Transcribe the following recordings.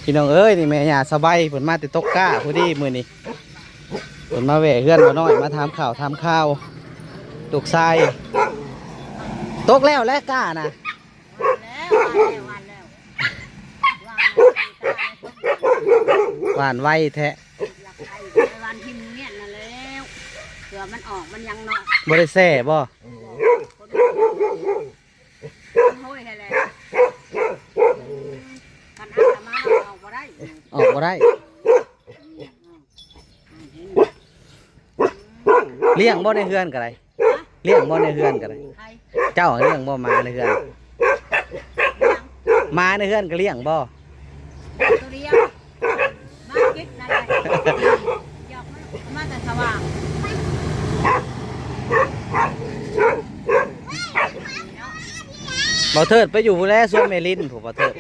ພີ່ນ້ອງເອີຍ ນີ້ແມ່ຍ່າສະໄບ ເພິ່ນມາແຕ່ຕົກກ້າພໍດີມື້ນີ້ ເພິ່ນມາແວ່ເຮືອນບໍ່ນ້ອຍ ມາຖາມຂ່າວຖາມຂ່າວລູກຊາຍ. ຕົກແລ້ວແຫຼະກ້ານະ ຫວ່ານໄວແທ້ ໄປຫວ່ານທີ່ໂຮງຮຽນນັ້ນແລ້ວ ເພື່ອມັນອອກມັນຫຍັງເນາະ. ບໍ່ໄດ້ແຊ່ບໍ່? ໂອ້ຍ ຫັ້ນແຫຼະ ຄັນຫາກະມາເນາະ ອອກບໍ່ໄດ້ ອອກບໍ່ໄດ້. ລ້ຽງບໍ່ໃນເຮືອນກະໄດ້? ລ້ຽງບໍ່ໃນເຮືອນກະໄດ້? ໃຜ? ເຈົ້າລ້ຽງບໍ່ໝາໃນເຮືອນ? ໝາໃນເຮືອນກະລ້ຽງບໍ່? ໂຕດຽວ ມາກິນນັ້ນແຫຼະ ຢອກມາ ມາແຕ່ສະຫວ່າງ. ບ່າວເທີດໄປຢູ່ພຸ້ນແຫຼະ ສວນແມ່ລິນພຸ້ນ ບ່າວເທີດ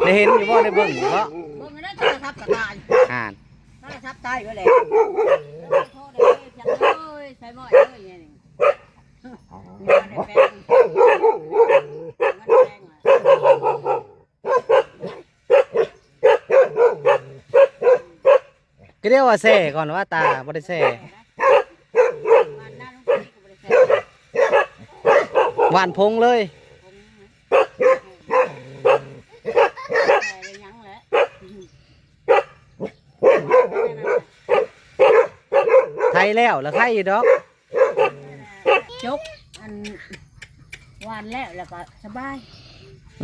ໄດ້ເຫັນຢູ່ບໍ່? ໄດ້ເບິ່ງຢູ່ບໍ່? ເບິ່ງໃນໂທລະສັບກະຕາຍ ອ່ານ ໂທລະສັບຕາຍເບິດແລ້ວ. ໂທດເດີ ຈັກເອີຍ ໃສ່ໝ້ອຍເອີຍ ນີ້ ກະດຽວວ່າແຊ່ກ່ອນວ່າຕາ ບໍ່ໄດ້ແຊ່ ຫວ່ານພົງເລີຍ ໄຖແລ້ວລະໄຄຢູ່ດອກ. ຈົກ ອັນ ຫວ່ານແລ້ວ ແລ້ວກະສະບາຍ.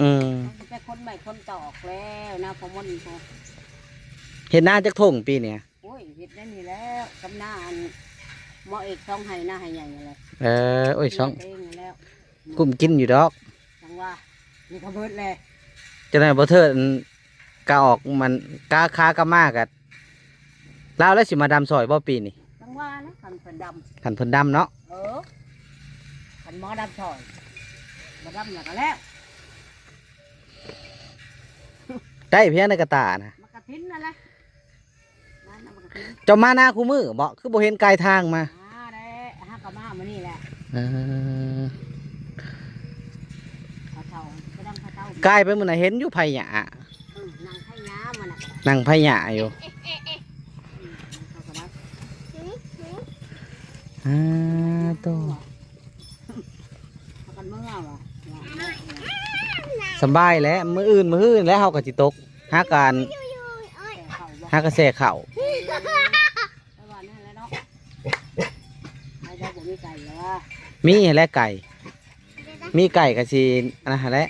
ອືມ ໄປຂົນໄມ້ຂົນຕອກແລ້ວນະ ພໍ່ມົນ ເຮັດນາຈັກທົ່ງປີນີ້? ໂອ້ຍ ເຮັດແນວນີ້ແລ້ວ ກຳນາ ອັນ ໝໍເອກສອງໄຮ່ນາໄຮ່ໃຫຍ່ນັ້ນແຫຼະ. ເອີ ໂອ້ຍ ສອງ ເອງນັ້ນແລ້ວ ກຸ້ມກິນຢູ່ດອກ ຈັ່ງວ່າ ນີ້ກະເບິດແລ້ວ. ຈັ່ງໃດບໍ່ເທີດ ກະອອກມັນ ກະຄາກັບມາກະ ລາວແລ້ວຊິມາດຳຊ່ອຍບໍ່ປີນີ້? ຈັ່ງວ່ານະ ຄັນເພິ່ນດຳ ຄັນເພິ່ນດຳເນາະ. ເອີ ຄັນໝໍດຳຊ່ອຍ ບໍ່ດຳແລ້ວກະແລ້ວ. ໄດ້ພຽງໃນກະຕານະ ໝາກກະທິນນັ້ນແຫຼະ. ເຈົ້າມານາຄູ່ມື້ບໍ? ຄືບໍ່ເຫັນກາຍທາງມາ? ມາແລ້ວ ຫາກະມາມື້ນີ້ແຫຼະ. ເອີ ກາຍໄປມື້ນັ້ນເຫັນຢູ່ໄຜ່ຫຍ້າ ເອີ ນັ່ງໄຜ່ຫຍ້າ ມານະ ນັ່ງໄຜ່ຫຍ້າຢູ່. ອືມ ເຂົາກະມາ ອາ ໂຕ ສະບາຍແຫຼະ ມື້ອື່ນ ມື້ຮືແລ້ວເຮົາກະຊິຕົກ ຫາການ ຫາກະແຊ່ເຂົ້າ. ມີຫັ້ນແຫຼະໄກ່ ມີໄກ່ກະຊິອັນນັ້ນຫັ້ນແຫຼະ.